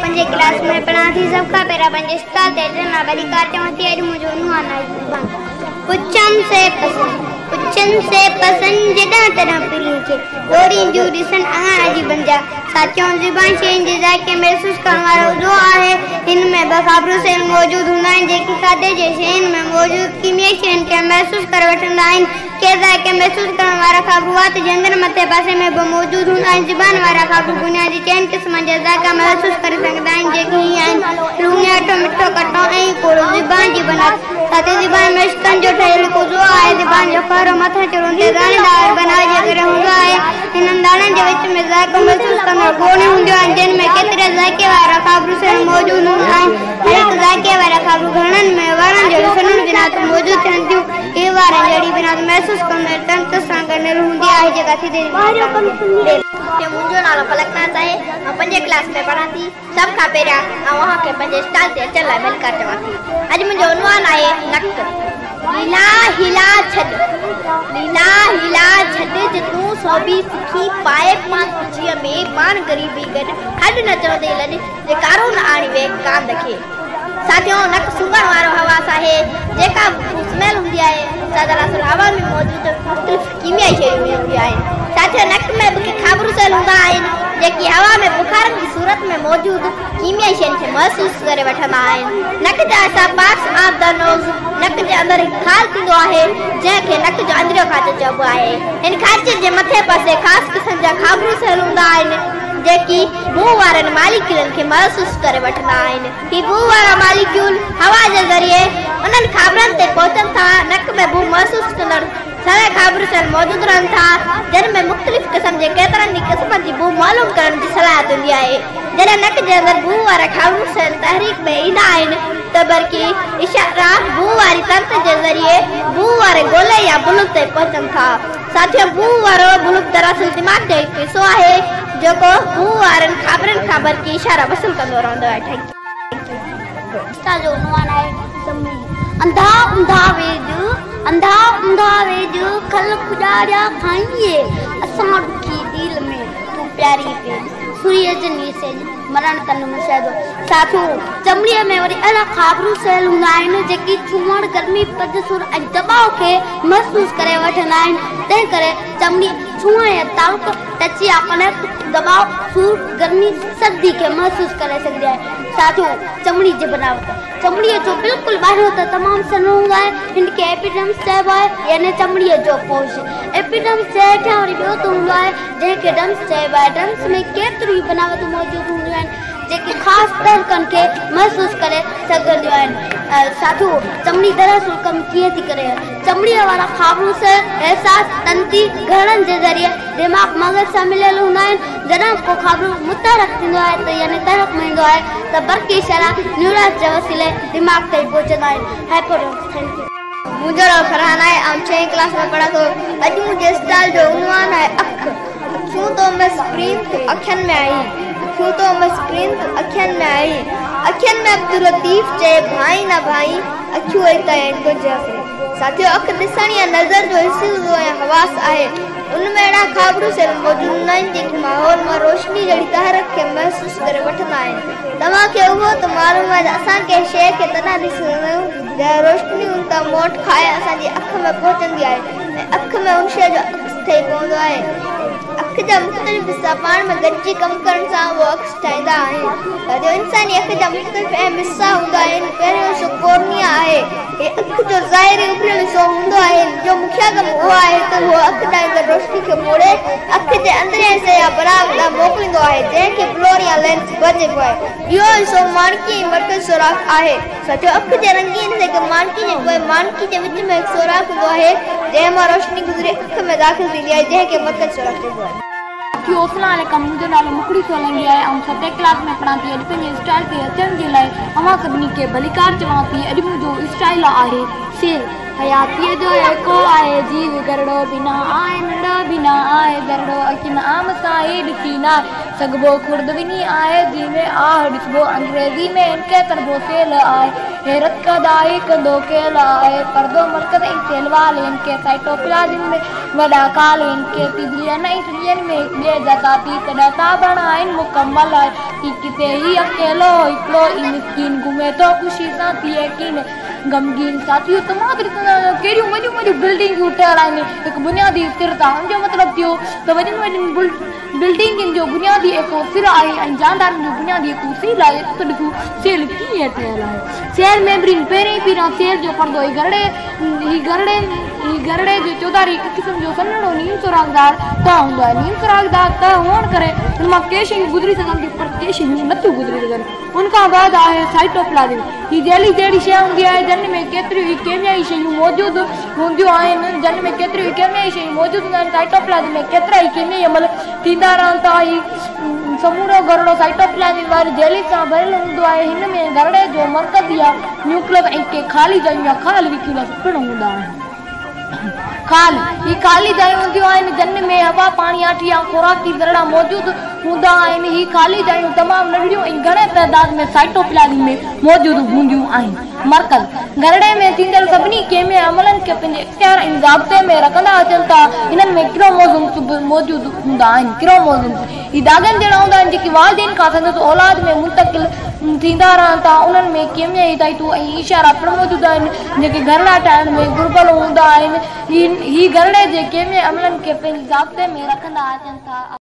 پنجين ڪلاس ۾ پڙهان ٿي. سڀ کان پهريان پنهنجي اسٽال تي اچڻ لاءِ ڀليڪار چوان ٿي. اڄ منهنجو عنوان آهي زبان. پڇم سي پسند، پڇن سي پسند، جڏهن تڏهن پرينءَ کي ڏورينديون ڏسن اڱڻ عجيبن جا. ساٿيو، زبان شين جي ذائقي محسوس ڪرڻ وارو عضوو آهي. هن ۾ ٻه خابرو سيل موجود هوندا آهن، جيڪي کاڌي جي شين ۾ موجود ڪيميائي شين کي محسوس ڪري وٺندا آهن. ڪي ذائقي محسوس ڪرڻ وارا خابرو وات جي اندر مٿئين پاسي ۾ به موجود هوندا آهن. زبان وارا خابرو بنيادي چئن قسمن جا ذائقا محسوس ڪري سگهندا آهن، جيڪي هي آهن: لوڻياٺو، مٺو، کٽو ۽ ڪؤڙو. زبان جي بناوت. ساٿيو، زبان مشڪن جو ٺهيل هڪ عضوو آهي. زبان جو کهرو مٿاڇرو ان تي داڻيدار بناوت جي ڪري هوندو آهي. هنن داڻن جي وچ ۾ ذائقو محسوس ڪندڙ گوريون هونديون آهن، جن ۾ ڪيترا ذائقي وارا خابرو سيل موجود هوندا آهن. هر هڪ ذائقي وارا خابرو گهرڙن ۾ وارن جهڙيون سنهڙيون بناوتون موجود ٿين ٿيون. هي وارن جهڙي بناوت محسوس ڪندڙ تنت سان ڳنڍيل هوندي آهي، جيڪا سڌي دماغ تائين. منهنجو نالو فلڪ ناز آهي. آئون پنجين ڪلاس ۾ پڙهان ٿي. سڀ کان پهريان آئون اوهان کي پنهنجي اسٽال تي اچڻ لاءِ ڀليڪار چوان ٿي. اڄ منهنجو عنوان آهي نڪ. ليلا هيلا ڇڏ، ليلا هيلا ڇڏ، جي تون صوبي سکي پائي پان خوشيء ۾ پاڻ غريبي گڏ، هڏ نه چوندئي لڏ، جي ڪارو نه آڻي وي ڪانڌ کي. ساٿيو، نڪ سونگهڻ وارو حواس آهي. جيڪا به سميل هوندي آهي، سا دراصل هوا ۾ موجود مختلف ڪيميائي شيون هونديون آهن. ساٿيو، نڪ ۾ به ڪي خابرو سيل هوندا آهن، جيڪي هوا ۾ بخارن جي صورت ۾ موجود ڪيميائي شين کي محسوس ڪري وٺندا آهن. نڪ جا حصا پارٽس آف the نوز. نڪ جي اندر هڪ خال ٿيندو آهي، جنهن کي نڪ جو اندريون کانچو چئبو آهي. هن کانچي جي مٿئين پاسي خاص قسم جا خابرو سيل هوندا آهن، جيڪي بوء وارن ماليڪيولن کي محسوس ڪري وٺندا آهن. هي بوء وارا ماليڪيول هوا جي ذريعي انهن خابرن تي پهچن ٿا. نڪ ۾ بوء محسوس ڪندڙ سوين خابرو سيل موجود رهن ٿا، جن ۾ مختلف قسم جي ڪيترن ئي قسمن جي بوء معلوم ڪرڻ جي صلاحيت هوندي آهي. جڏهن نڪ جي اندر بوء وارا خابرو سيل تحريڪ ۾ ايندا آهن ته برقي اشارا بوء واري تنت جي ذريعي بوء واري گولي يا بلب تائين پهچن ٿا. ساٿيو، بوء وارو بلب دراصل دماغ جو هڪ حصو آهي، جيڪو بوء وارن خابرن کان برقي اشارا وصول ڪندو رهندو آهي. Thank you. اسان جو عنوان آهي چمڙي. انڌا اونڌا ويڄ، انڌا اونڌا ويڄ، کل پڄاڙيا کائينء، اسان ڏکي ڏيل ۾، تون پياري پيل، سوريء جني سيڄ، مرڻ تن مشاهدو. ساٿيو، چمڙيء ۾ وري اهڙا خابرو سيل هوندا آهن، جيڪي ڇهڻ، گرمي، پد، سور ۽ دٻاء کي محسوس ڪري وٺندا آهن. تنهن ڪري چمڙي ڇهڻ يا تعلق، ٽچ يا ڪنيڪٽ، دٻاء، سور، گرمي، سردي کي محسوس ڪري سگهندي آهي. ساٿيو، چمڙي جي بناوت. چمڙيء جو بلڪل ٻاهريون ته تمام سنهو هوندو آهي. هن کي ايپيڊرمس چئبو آهي، يعني چمڙيء جو پوش. ايپيڊرمس جي هيٺيان وري ٻيو ته هوندو آهي، جنهن کي ڊرمس چئبو آهي. ڊرمس ۾ ڪيتريون ئي بناوتون موجود هونديون آهن، جيڪي خاص تحرڪن کي محسوس ڪري سگهنديون آهن. ساٿيو، چمڙي دراصل ڪم ڪيئن ٿي ڪري؟ چمڙيء وارا خابروس، احساس، تنتي گهرڙن جي ذريعي دماغ مغز سان مليل هوندا آهن. جڏهن ڪو خابرو متحرڪ ٿيندو آهي ته يعني تحرڪ ۾ ايندو آهي ته برقي اشارا نيورانس جي وسيلي دماغ تائين پهچندا آهن. هائپوڊرمس. Thank you. منهنجو نالو فرحان آهي. آئون ڇهين ڪلاس ۾ پڙهان ٿو. اڄ منهنجي اسٽال جو عنوان آهي اک. اکيون تو مس پرين تون اکين ۾ آهين، اکيون تو مس پرين تون اکين ۾ آهين، اکين ۾ عبداللطيف چئي ڀائين نه ڀائين، اکيون اي تائين تنهنجي آفرين. ساٿيو، اک ڏسڻ يا نظر جو حسي عضوو يا حواس آهي. ان ۾ اهڙا خابرو سيل موجود هوندا آهن، جيڪي ماحول مان روشني جهڙي تحرڪ کي محسوس ڪري وٺندا آهن. توهان کي اهو ته معلوم آهي ته اسان ڪنهن شيء کي تڏهن ڏسي سگهندا آهيون، جڏهن روشني ان تان موٽ کائي اسان جي اک ۾ پهچندي آهي ۽ اک ۾ ان شيء جو عڪس ٺهي پوندو آهي. اک جا مختلف حصا پاڻ ۾ گڏجي ڪم ڪرڻ سان اهو عڪس ٺاهيندا آهن. جو انساني اک جا مختلف اهم حصا هوندا آهن. پهريون حصو ڪورنيا آهي. هي اک جو ظاهري اڀريل حصو هوندو آهي، جو مکيه ڪم اهو آهي ته اهو اک ڏانهن ايندڙ روشني کي موڙي اک جي اندرين حصي يا براغ ڏانهن موڪليندو آهي، جنهن کي بلور يا لينس به چئبو آهي. ٻيو حصو ماڻڪي ۽ مرڪزي سوراخ آهي. ساٿيو، اک جي رنگين حصي کي ماڻڪي چئبو آهي. ماڻڪي جي وچ ۾ هڪ سوراخ هوندو آهي، جنهن مان روشني گذري اک ۾ داخل ٿيندي آهي، جنهن کي مرڪزي سوراخ چئبو آهي. ساٿيو، اسلام عليڪم. منهنجو نالو مکڙي سولنگي آهي. آئون ستين ڪلاس ۾ پڙهان ٿي. اڄ پنهنجي اسٽائل تي اچڻ جي لاء اوهان سڀني کي ڀليڪار چوان ٿي. اڄ منهنجو اسٽائل آهي شعر. حياتيء جو ايڪو آهي جيو گهرڙو، بنا آهي نڙو، بنا آهي ذرڙو، اکين عام سان هي ڏسي ناهي. سگهبو. خوردبيني آهي جنهن ۾ آهه ڏسبو. انگريزي ۾ هن کي سڏبو سيل آهي. حيرت ڪدائي ڪندو کيل آهي. پردو مرڪز ۽ سيل وال هن کي سائٽوپلازم ۾ وڏا خال هن کي سڄين ۽ سڄين ۾ هڪ ٻئي جا ساٿي سڏ ٿا بڻائين مڪمل آهي. هي ڪٿي هي اڪيلو هڪڙو ئي مسڪين گهمي ٿو خوشي سان ٿئي ڪين غمگين. ساٿيو توهان ته ڏسندا آهيو ڪهڙيون وڏيون وڏيون بلڊنگون ٺهيل آهن هڪ بنيادي سر تان ان جو مطلب ٿيو ته وڏين وڏين بلڊنگن جو بنيادي ايڪو سر آهي ۽ جاندارن جو بنيادي ايڪو سيل آهي. اچو ته ڏسون سيل ڪيئن ٺهيل آهي. سيل ميمبرين پهرين پهريان سيل جو پردو هي گهرڙي هي گهرڙي هي گهرڙي جي چوڌاري هڪ قسم جو سنهڙو نيم سوراخدار تهه هوندو آهي. نيم سوراخدار تهه هئڻ ڪري هن مان ڪي شيون گذري سگهن ٿيون پر ڪي شيون نٿيون گذري سگهن. ان کان بعد آهي سائٽوپلازم. هي جيلي جهڙي شيء هوندي آهي جن ۾ ڪيتريون ئي ڪيميائي شيون موجود هونديون آهن. جن ۾ ڪيتريون ئي ڪيميائي شيون موجود هونديون آهن. سائٽوپلازم ۾ ڪيترائي ڪيميائي عمل ٿيندا رهن ٿا. هي سمورو گهرڙو سائٽوپلازم واري جيلي سان ڀريل هوندو آهي. هن ۾ گهرڙي جو مرڪز يا نيوڪليس ۽ ڪي خالي جايون يا خال ويڪيولس پڻ هوندا آهن. خال، هي خالي جايون هونديون آهن، جن ۾ هوا، پاڻي، آٺ يا خوراڪي ذرڙا موجود هوندا آهن. هي خالي جايون تمام ننڍڙيون ۽ گهڻي تعداد ۾ سائٽوپلازم ۾ موجود هونديون آهن. مرڪز، گهرڙي ۾ ٿيندڙ سڀني ڪيميائي عملن کي پنهنجي اختيار ۽ ضابطي ۾ رکندا اچن ٿا. انهن ۾ ڪروموزومز به موجود هوندا آهن. ڪروموزومز، هي ڌاڳن جهڙا هوندا آهن، جيڪي والدين کان سندس اولاد ۾ منتقل ٿيندا رهن ٿا. انهن ۾ ڪيميائي هدايتون ۽ اشارا پڻ موجود آهن، جيڪي گهرڙا ٺاهڻ ۾ گهربل هوندا آهن. هي گهرڙي جي ڪيميائي عملن کي پنهنجي ضابطي ۾ رکندا اچن ٿا.